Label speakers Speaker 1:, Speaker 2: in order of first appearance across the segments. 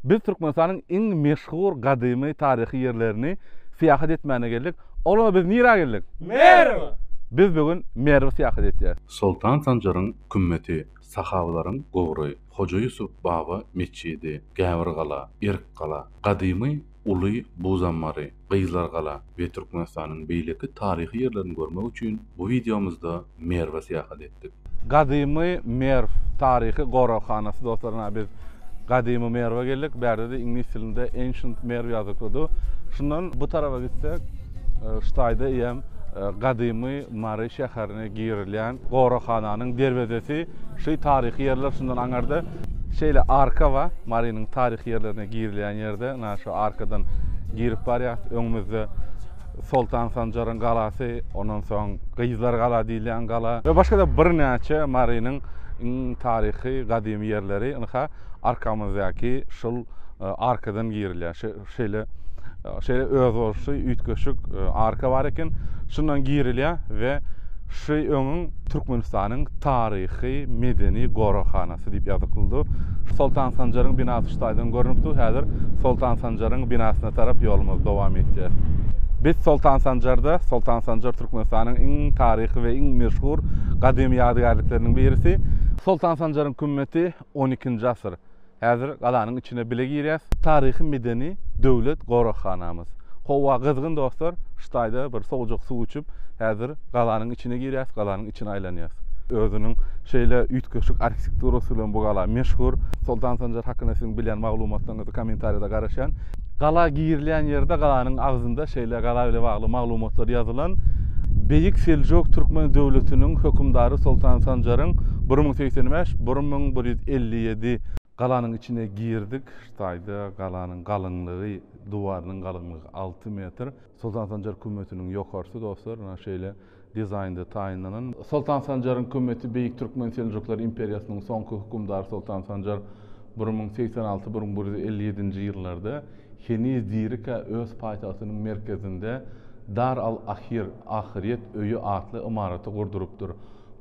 Speaker 1: Biz Türkmenistanyň iň meşhur gadymy taryhy ýerlerini syýahat etmäne geldik. Oglanlar biz nirä geldik?
Speaker 2: Merw!
Speaker 1: Biz bu gün Merwe syýahat etýäs.
Speaker 3: Soltan Sanjaryň kümmeti, sahabalaryň gubry, Hoja Ýusup baba metjidi, Gäwürgala, Erkgala, gadymy Uly Buzambary, Gyzlargala we Türkmenistanyň beýleki taryhy ýerlerini görmek üçin bu wideomyzda Merwe syýahat etdik.
Speaker 1: Gadymy Merw taryhy goraghanasy dostlar ynha biz gadymy Merwe geldik bärde-de iňlis dilinde Ancient Merw ýazyklydy. Şundan bu taraba gitsek şu taýda eýýäm gadymy Mary şäherine girilýän goraghananyň derwezesi şu taryhy ýerler şundan aňarda şeýle arka bar Marynyň taryhy ýerlerine girilýän ýerde ynha şu arkadan girip barýas öňümizde Soltan Sanjaryň galasy, ondan soň Gyzlar gala diýilýän gala we başga-da birnäçe Marynyň iň taryhy gadymy ýerleri ynha arkamyzdaky şul arkadan girilýär. Şeýle şeýle özboluşly üýtgeşik arka bar eken. Şundan girilýär we şu öňüň Türkmenistanyň taryhy medeni goraghanasy diýip ýazyklydy. Soltan Sanjaryň binasy şu taýdan görnüp dur. Häzir Soltan Sanjaryň binasyna tarap ýolumyzy dowam etýäris. Biz Soltan Sanjarda, Soltan Sanjar Türkmenistanyň iň taryhy we iň meşhur gadymy ýadygärlikleriniň birisi. Soltan Sanjaryň kümmeti on ikinji asyr. Häzir galanyň içine bile girýäs. Taryhy-medeni döwlet goraghanamyz. Howa gyzgyn dostlar, şu taýda bir sowujak suw içip, häzir galanyň içine girýäs, galanyň içine aýlanýas. Özüniň şeýle üýtgeşik arhitekturasy bilen bu gala meşhur. Soltan Sanjar hakynda siziň bilýän maglumatlaryňyzy kommentariýada garaşýan. Gala girilýän ýerde galanyň agzynda şeýle gala bile bagly maglumatlar ýazylan. Beýik Seljuk türkmen döwletiniň hökümdary Soltan Sanjaryň 1085, 1157. Galanyň içine girdik. Şu taýda galanyň galyňlygy, duwarynyň galyňlygy 6 metr. Soltan Sanjar kümmetiniň ýokarsy dostlar, ynha şeýle dizaýnda taýynlanan. Soltan Sanjaryň kümmeti Beýik Türkmen Seljuklar imperiýasynyň soňky hökümdary Soltan Sanjar 1086, 1157-nji ýyllarda heniz dirikä öz paýtagtynyň merkezinde Dar al-Ahir, Ahyrýet öýi atly ymaraty gurdurypdyr.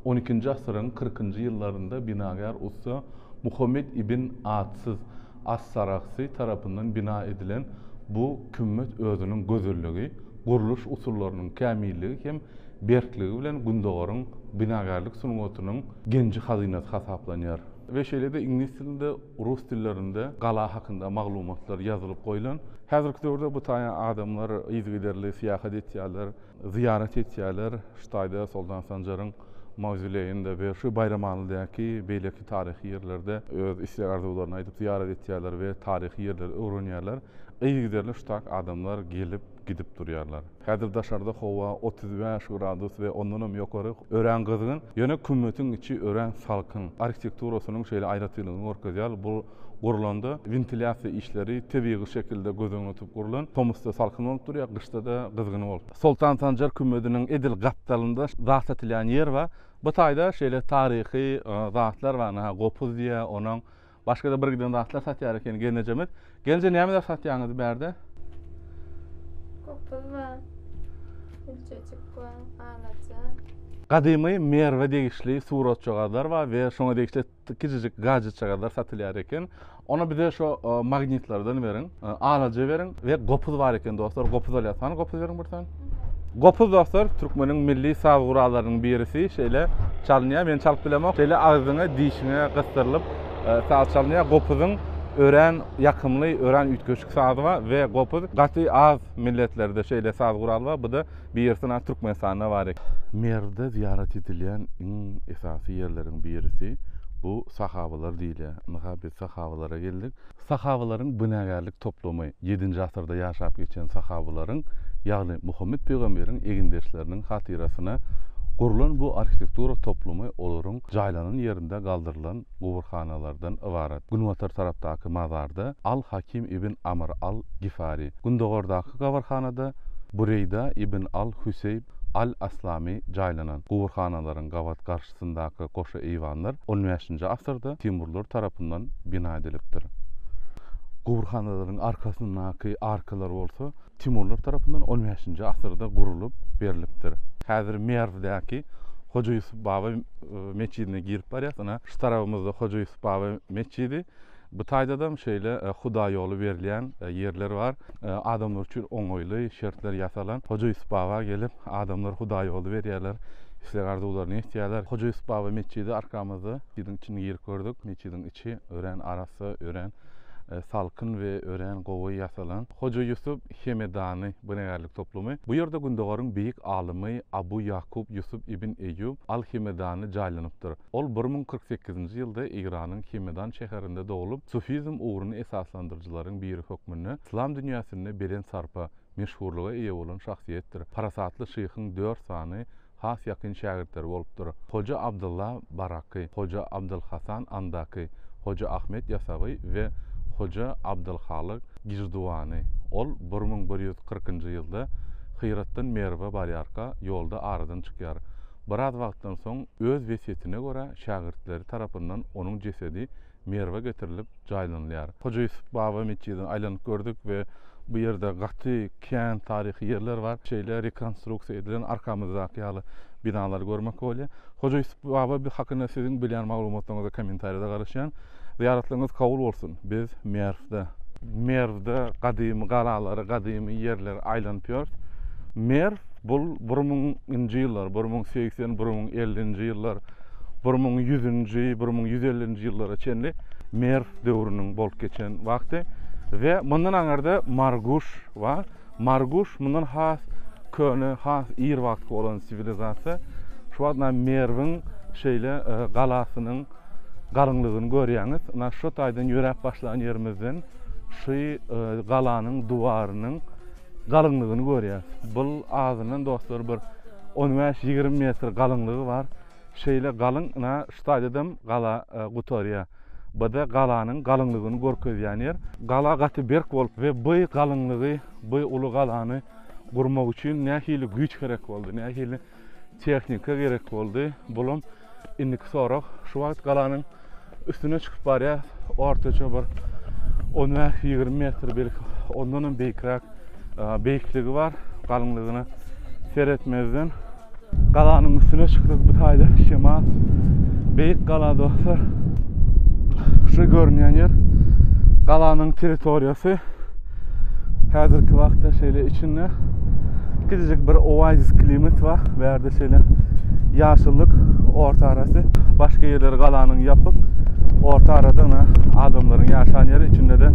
Speaker 1: On ikinji asyryň kyrkynjy ýyllarynda binagär ussa Muhammet ibn Atsyz as-Sarahsy tarapyndan bina edilen bu kümmet özüniň gözelligi, gurluş usullarynyň kämilligi hem berkligi bilen Gündogaryň binagärlik sungatynyň genji-hazynasy hasaplanýar. We şeýle-de iňlis dilinde, rus dillerinde gala hakynda maglumatlar ýazylyp goýlan. Häzirki döwürde bu taýa adamlar yzygiderli syýahat etýärler. Zyýarat etýärler. Şu taýda Soltan Sanjaryň mawzoleýinde we şu Baýramalydaky beýleki taryhy ýerlerde öz isleg-arzuwlaryny aýdyp zyýarat etýärler we taryhy ýerleri öwrenýärler. Yzygiderli şu tak adamlar gelip, gidip durýarlar. Häzir daşarda howa 35 gradus we ondanam ýokary, örän gyzgyn. Ýöne kümmetiň içi örän salkyn. Arhitekturasynyň şeýle aýratynlygyny görkezýär. Bu gurlanda wentilýasiýa işleri tebigy şekilde göz öňünde tutup gurlan. Tomusda salkyn bolup durýar, gyşda-da gyzgyn bolup. Soltan Sanjar kümmediniň edil gapdalynda zat satylýan ýer bar. Bu taýda şeýle taryhy zatlar bar. Ynha, gopuz diýýär, onuň başga-da birgiden zatlar satýar eken gelnejemiz. Gelneje näme zat satýaňyz bärde?
Speaker 4: Gopuz bar, gülçejik bar, alaja.
Speaker 1: Gadymy Merwe degişli suratjagazlar bar we şoňa degişli Kiçijik gadjetjagazlar satylýar eken. Ona bize şo magnitlerden beriň, alaja beriň we gopuz bar eken dostlar. Gopuz alýas. Hany gopuz beriň bir sany. Gopuz dostlar, türkmeniň milli saz gurallarynyň birisi. Şeýle çalynýar. Men çalyp bilemok. Şeýle agzyňa, dişiňe gysdyrylyp saz çalynýar. Gopuzyň örän ýakymly, örän üýtgeşik sazy bar we gopuz gaty az milletlerde şeýle saz guraly bar. Bu-da Birisi na Türkmenistanda bar eken. Merwde zyýarat edilýän iň esasy ýerleriň birisi bu sahabalar diýilýär. Ynha biz sahabalara geldik. Sahabalaryň binagärlik toplumy ýedinji asyrda ýaşap geçen sahabalaryň, ýagny Muhammet pygamberiň egindeşleriniň hatyrasyna gurlan bu arhitektura toplumy olaryň jaýlanan ýerinde galdyrylan guburhanalardan ybarat. Günbatar tarapdaky mazarda Al-Hakim ibn Amr al-Gifari, gündogardaky gabarhanada Bureýda ibn al-Hüseýb al-Aslamy jaýlanan. Guburhanalaryň gabat garşysyndaky goşa eýwanlar on bäşinji asyrda Timurlar tarapyndan bina edilipdir. Guburhanalaryň arkasyndaky arkalar bolsa Timurlar tarapyndan on bäşinji asyrda gurulyp berlipdir. Häzir Merwdäki Hoja Ýusup baba metjidine girip barýas. Ynha, şu tarabymyzda Hoja Ýusup baba metjidi. Bu taýdadam şeýle hudaýýoly berilýän ýerler bar. Adamlar üçin oňaýly şertler ýasalan. Hoja Ýusup baba gelip, adamlar hudaýýoly berýärler, isleg-arzuwlaryny etýärler. Hoja Ýusup baba metjidi arkamyzda. Metjidiň içine girip gördük. Metjidiň içi örän arassa, örän salkyn we örän gowy ýasalan. Hoja Ýusup Hemedany binagärlik toplumy. Bu ýerde Gündogaryň beýik alymy Abu Ýakup Ýusup ibn Eýýub al-Hemedany jaýlanypdyr. Ol 1048-nji ýylda Eýranyň Hemedan şäherinde doglup, sufizm ugruny esaslandyryjylaryň biri hökmünde yslam dünýäsinde belent sarpa, meşhurlyga eýe bolan şahsyýetdir. Parasatly şyhyň dört sany has ýakyn şägirtleri bolupdyr, Hoja Abdylla Baraky, Hoja Abdylhasan Andaky, Hoja Ahmet Ýasawy we Hoja Abdylhalyk Gijduwany. Ol 1140-njy ýylda Hyratdan Merwe barýarka, ýolda aradan çykýar. Biraz wagtdan soň, öz wesýetine görä, şägirtleri tarapyndan onuň jesedi Merwe getirilip jaýlanylýar. Hoja Ýusup baba metjidini aýlanyp gördük we bu ýerde gaty kän taryhy ýerler bar. Şeýle rekonstruksiýa edilen arkamyzdaky ýaly binalary görmek bolýar. Hoja Ýusup baba hakynda siziň bilýän maglumatlaryňyza kommentariýada garaşýan. Zyýaratlaryňyz kabul bolsun. Biz Merwde. Merwde gadymy galalary, gadymy ýerleri aýlanyp ýörüs. Merw bul bir müňünji ýyllar, 1080, 1050-nji ýyllar, 1100-nji, 1150-nji ýyllara çenli Merw döwrüniň bolup geçen wagty we mundan aňyrda Marguş bar. Marguş mundan has köne, has ir wagtky bolan siwilizasiýa. Şu wagt ynha Merwiň şeýle galasynyň galyňlygyny görýäňiz. Ynha şu taýdan ýöräp başlan ýerimizden şu galanyň duwarynyň galyňlygyny görýäs. Bul azyndan dostlar bir on bäş-ýigrimi metr galyňlygy bar. Şeýle galyň ynha şu taýdadam gala gutarýar. Bu-da galanyň galyňlygyny görkezýän ýer. Gala gaty berk bolup we bu galyňlygy, bu uly galany gurmak üçin nähili güýç gerek boldy, nähili tehnika gerek boldy, bulam indiki sorag. Şu wagt galanyň üstüne çykyp barýas. Ortaça bir 15-20 metr belki ondan hem beýikräk beýikligi bar. Galyňlygyna seretmezden. Galanyň üstüne çykdyk bu taýda şemal. Beýik gala dostlar. Şu görünýän ýer galanyň territoriýasy. Häzirki wagtda şeýle içinde kiçijik bir oazis klimat bar. Bu ýerde şeýle ýaşyllyk orta arasy. Başga ýerleri galanyň ýapyk. Orta arada ýene adamlaryň ýaşan ýeri içinde-de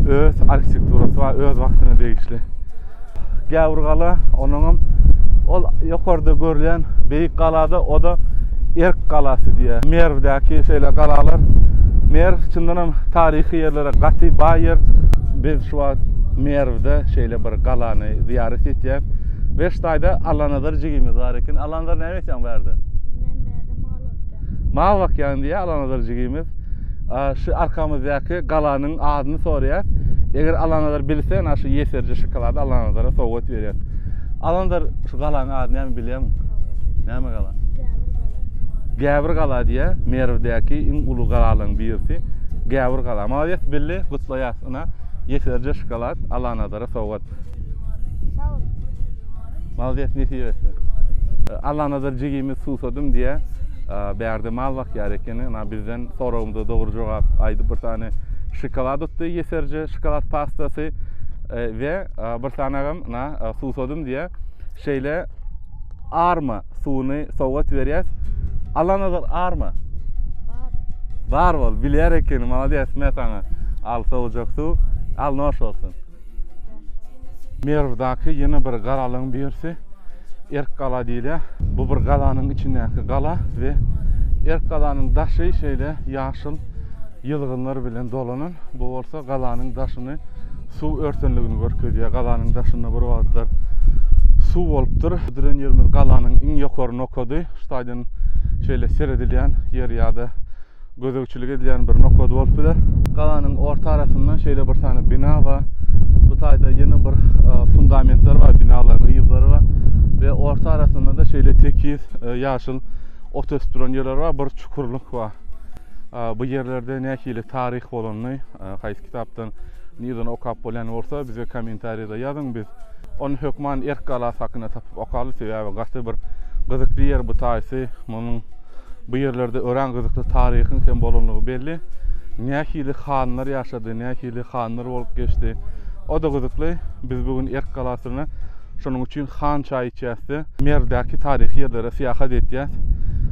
Speaker 1: öz arhitekturasy bar, öz wagtyna degişli. Gäwürgala, onuňam ol ýokarda görülýän beýik galada o-da Erk galasy diýýär. Merwdäki şeýle galalar. Merw çyndanam taryhy ýerlere gaty baý ýer. Biz şu wagt Merwde şeýle bir galany zyýarat etýäs. We şu taýda Allanazar jigimiz bar eken. Allanazar näme etýäň bu ýerde?
Speaker 4: Men bärde mal bakýan.
Speaker 1: Mal bakýan diýýär Allanazar jigimiz. Şu arkamyzdaky galanyň adyny soraýas. Eger Allanazar bilse, ana şu ýeserje şokolady Allanazara sowgat berýäs. Allanazar şu galanyň ady näme bilýäňmi? Näme gala?
Speaker 4: Gäwür gala.
Speaker 1: Gäwür gala diýýär. Merwdäki iň uly galalaryň birisi. Gäwür gala. Malades bildi, gutlaýas. Ina ýeserje şokolad Allanazara sowgat.
Speaker 4: Sag bol.
Speaker 1: Malades nesip etsin. Allanazar jigimiz suwsadym diýýär. Bärde mal bakýar ekeni. Ynha bizden soragymyza dogry jogap aýdyp bir sany şokolad utdy, ýeserje şokolad pastasy we bir sanagam ynha suwsadym diýýär. Şeýle arma suwuny sowgat berýäs. Allanazar arma.
Speaker 4: Bar.
Speaker 1: Bar bol, bilýär ekeni. Malades, me saňa. Al sowujak suw. Al noş bolsun. Merwdäki ýene bir galalaryň birisi Erk gala diýilýär. Bu bir galanyň içindäki gala we Erk galanyň daşy şeýle ýaşyl ýylgynlar bilen dolanan. Bu bolsa galanyň daşyny suw örtenligini görkezýär. Galanyň daşynda bir wagtlar suw bolupdyr. Duran ýerimiz galanyň iň ýokary nokady. Şu taýdan şeýle seredilýän ýer ýa-da gözegçilik edilýän bir nokady bolup biler. Galanyň orta arasynda şeýle bir sany bina bar. Bu taýda ýene bir e, fundamentler bar, binalaryň yzlary bar we orta arasynda da şeýle tekiz e, ýaşyl ot ösüp duran ýerler bar, bir çukurlyk bar. E, bu ýerlerde nähili taryh bolanyny, haýsy kitapdan nirden okap bolýan bolsa bize kommentariýada ýazyň biz ony hökman Erk galasy hakynda tapyp okaly sebäbi gaty bir gyzykly ýer bu taýsy munuň Bu ýerlerde örän gyzykly taryhyň hem bolanlygy belli. nähili hanlar ýaşady, nähili hanlar bolup geçdi. O-da gyzykly. Biz bu gün Erk galasynda şonuň üçin han çaý içýäs-de, Merwdäki taryhy ýerlere syýahat etýäs.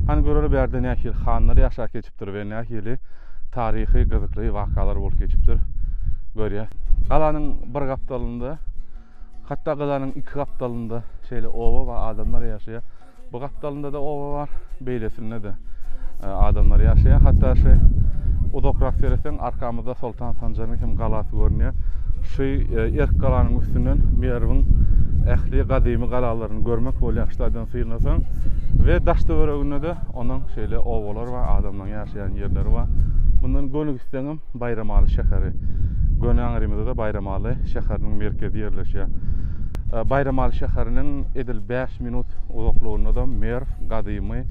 Speaker 1: Hany göreli bärde nähili hanlar ýaşap geçipdir we nähili taryhy gyzykly wakalar bolup geçipdir. Görýäs. Galanyň bir gapdalynda, hatda galanyň iki gapdalynda şeýle oba bar, adamlar ýaşaýar. Bu gapdalynda-da oba bar, beýlesinde-de adamlar ýaşaýar. Hatda şu uzakrak seretseň, arkamyzda Soltan Sanjaryň hem galasy görünýär. Şu Erk galanyň üstünden Merwiň ähli gadymy galalaryny görmek bolýar, şu taýdan synlasaň. We daş-töwereginde-de onuň şeýle obalar bar, adamlaryň ýaşaýan ýerleri bar. Mundan göni gitseňem Baýramaly şäheri. Göni aňrymyzda-da Baýramaly şäheriniň merkezi ýerleşýär. Baýramaly şäheriniň edil 5 minut uzaklygynda-da Merw gadymy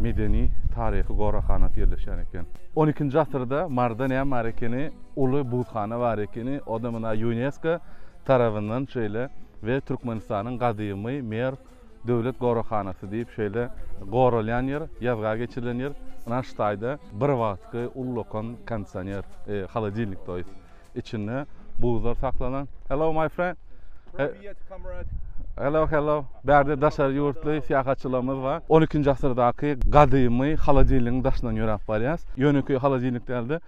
Speaker 1: medeni taryhy goraghanasy ýerleşýän eken. On ikinji asyrda Maryda näme bar ekeni? Uly buzhana bar ekeni. O-da muna Ýunesko tarabyndan şeýle we Türkmenistanyň gadymy Merw döwlet goraghanasy diýip şeýle goralýan ýer, ýazga geçirilen ýer. Ynha şu taýda bir wagtky ullakan kondisioner, holodilnik to ýest. Içinde buzlar saklanan. Hello my friend. Hello hello. Bärde daşary ýurtly syýahatçylarymyz bar. 12-nji asyrdaky gadymy holodilnigiň daşyndan ýöräp barýas. Ýönekeý holodilnik dälde,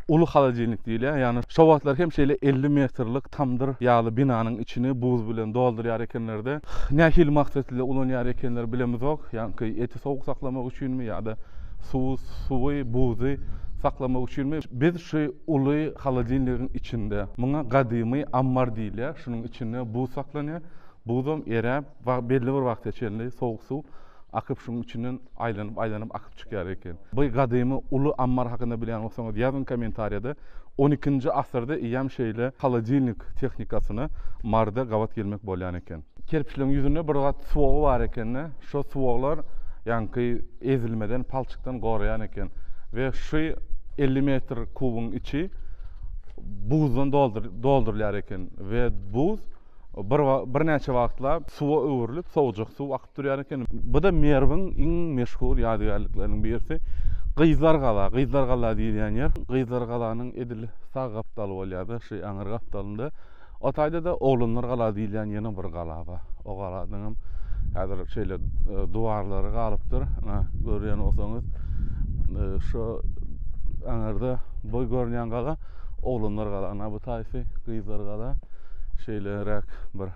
Speaker 1: uly holodilnik diýilýär. Ýagny şo wagtlar hem şeýle 50 metrlik tamdyr ýaly binanyň içini buz bilen doldurýar ekenlerde. Nähili maksat bilen ulanýar ekenler bilemizok. Ýaňky eti sowuk saklamak üçinmi ýa-da suwy, suwy, buzy saklamak üçinmi? Biz şu uly holodilnigiň içinde, muňa gadymy ammar diýilýär, şunuň içinde buz saklanýar. Buzam eräp, belli bir wagta çenli sowuk suw akyp şunuň içinden aýlanyp-aýlanyp akyp çykýar eken. Bu gadymy uly ammar hakynda bilýän bolsaňyz ýazyň kommentariýada. On ikinji asyrda eýýäm şeýle holodilnik tehnikasyna Maryda gabat gelmek bolýan eken. Kerpiçleriň ýüzünde bir gat suwagy bar ekende, şo suwaglar ýaňky ezilmeden, palçykdan goraýan eken. We şu 50 metr kubuň içi buzdan doldurylýar eken we buz bir birnäçe wagtlap suwa öwrülip, sowujak suw akyp durýar eken. Bu-da Merwiň iň meşhur ýadygärlikleriniň birisi. Gyzlar gala, Gyzlar gala diýilýän ýer. Gyzlar galanyň edil sag gapdaly bolýar-da, şu aňyr gapdalynda. O taýda-da Oglanlar gala diýilýän ýene bir gala bar. O galanyňam häzir şeýle duwarlary galypdyr. Ynha, görýän bolsaňyz, şu aňyrda bu görünýän gala Oglanlar gala. Ynha, bu taýsy Gyzlar gala. Şeýleräk bir.